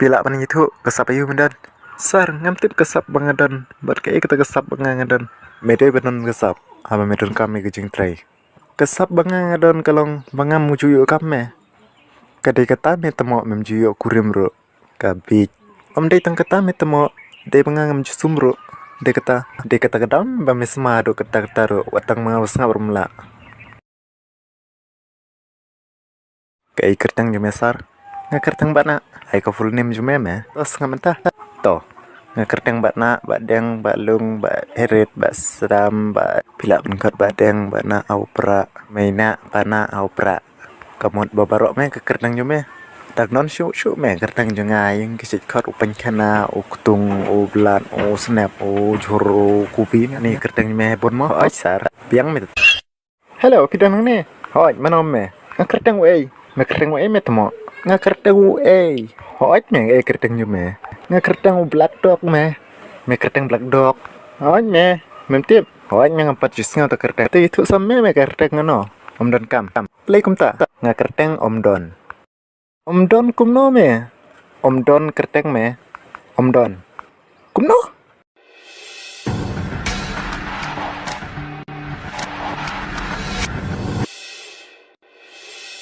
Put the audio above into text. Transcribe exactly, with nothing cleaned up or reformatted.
Phi lah ban ïathuh ka sap aïu me don? Sir, ngam tip ka sap ba nga don bad kaei kata ka sap ba nga nga don. Me dei ban don ka sap haba me donkam ïa ka jingtrei. Ka sap ba nga nga don ka long ba ngam ju ïoh kam me. Ka dei kata me tymmoh mem ju ïoh kurim ruh. Ka bit. Ym dei tang kata me tymmoh, dei ba nga ngam ju sum ruh. Dei kata, dei kata ka daw ba me sma haduh katta katta ruh, wat tang ma nga ba sngap ruh ym lah. Kaei kyrteng jong me sir? Nga kyrteng Bah Nah. Ai ka full name jong me me? To sngap mynta. To. Nga kyrteng Bah Nah, Bah Deng, Bah Lung, Bah Herit, Bah Sdam, Bah, phi lah ban khot Bah Deng, Bah Nah, Au Pra, Mei Nah, Pa Nah, Au Pra. Ka mut ba baroh me ka kyrteng jong me. Dak non shuh shuh me kyrteng jong nga, ïing ki shait khot u Pynkhana, u Ktung, u Blat, u Snep, u Jhur, u Kubi, ni kyrteng jong me bun mo. Oi sir, biang me. Hello, phi don hangne? Hooid, mano me? Nga kyrteng u Ei. Me kyrteng u Ei me tymmoh? Nga kyrteng u Ei. Hooid me, ei kyrteng jong me? Nga kyrteng u Black Dog me. Me kyrteng Black Dog? Hooid me. Mem tip? Hooid me, ngam pat ju sngew ta kyrteng. Te ïathuh sa me, me kyrteng mano? Ym don kam. Lei kumta. Nga kyrteng Ym Don. Ym Don kumno me? Ym Don kyrteng me? Ym Don. Kumno?